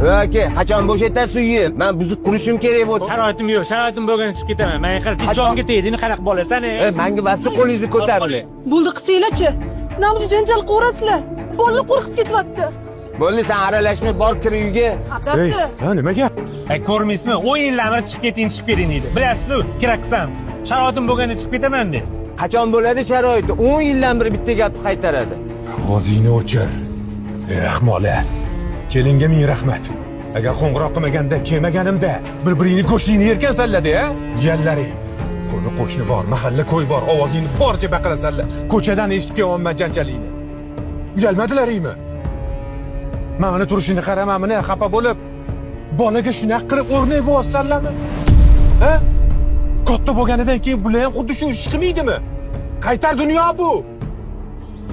Aka, qachon bo'shatasiz uyni? Men buzib qurishim kerak bo'lsa. Sharoitim yo'q, sharoitim bo'lganda chiqib ketaman. Menga qara, jonga tegdi, qanaqa bolasan? E, menga vaqti qo'lingizni ko'taring. Bo'ldi qilsanglarchi. Nima uchun janjal qilaverasizlar? Bolalar qo'rqib ketyapti. Bo'ldi, sen aralashma, bor kir uyga. Adasi. Ha, nima gap? Ay, ko'rmaysizmi? 10 yildan beri chiqib keting, chiqib keting deydi. Bilasiz-ku, kerak qilsam, sharoitim bo'lganda chiqib ketaman deydi. Qachon bo'ladi sharoiti? 10 yildan beri bitta gapni qaytaradi. Ovozingni o'chir. Ey, ahmola. Kelinga ming rahmat. Agar qo'ng'iroq qilmaganda, kelmaganimda bir-biringni go'shtingni yerkansanlar-da, a? Yallaring. Qo'ni qo'shni bor, mahalla ko'y bor, ovozingni boricha baqirasanlar. Ko'chadan eshitib kelyapman janjalingni. Uyalmadilaringmi? Mana turishini qara, mana xafa bo'lib bolaga shunaqa qilib o'rnak bo'lyapsanlarmi? Ha? Katta bo'lganidan keyin bular ham xuddi shu ishni qilmaydimi? Qaytar dunyo bu.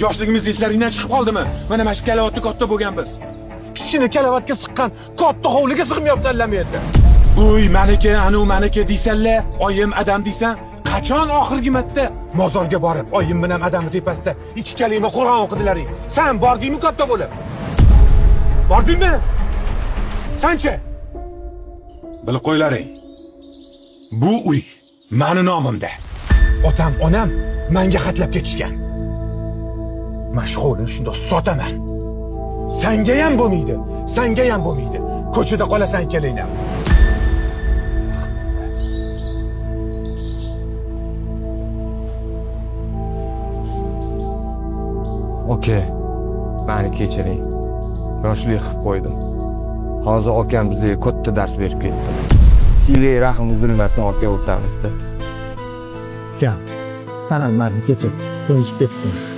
Yoshligimiz eslaringdan chiqib qoldimi? Mana shu kalavatda katta bo'lganmiz. Kichkina kalavatga siqqan katta hovliga sig'mayapsanlarmi endi? Uy, maniki, anu maniki deysanlar, oyim adam deysan. Qachon oxirgi marta mozorga borib, oyim bilan adamni tepasida ikki kalima Qur'on o'qidilaring? San bordingmi katta bo'lib? Bordingmi? Sanchi? Bilib qo'ylaring. Bu uy mani nomimda. Otam, onam menga xatlab ketishgan. Men shu hovlini shundoq sotaman. Sanga ham bo'lmaydi, sanga ham bo'lmaydi. Ko'chada qolasan kelinam. Aka, meni kechiring. Yoshlik qilib qo'ydim. Hozir akam bizga katta dars berib ketdi. Siyli rahm uzilmasin aka o'rtamizda. Ukam, san ham meni kechir. Qo'yishib ketdim.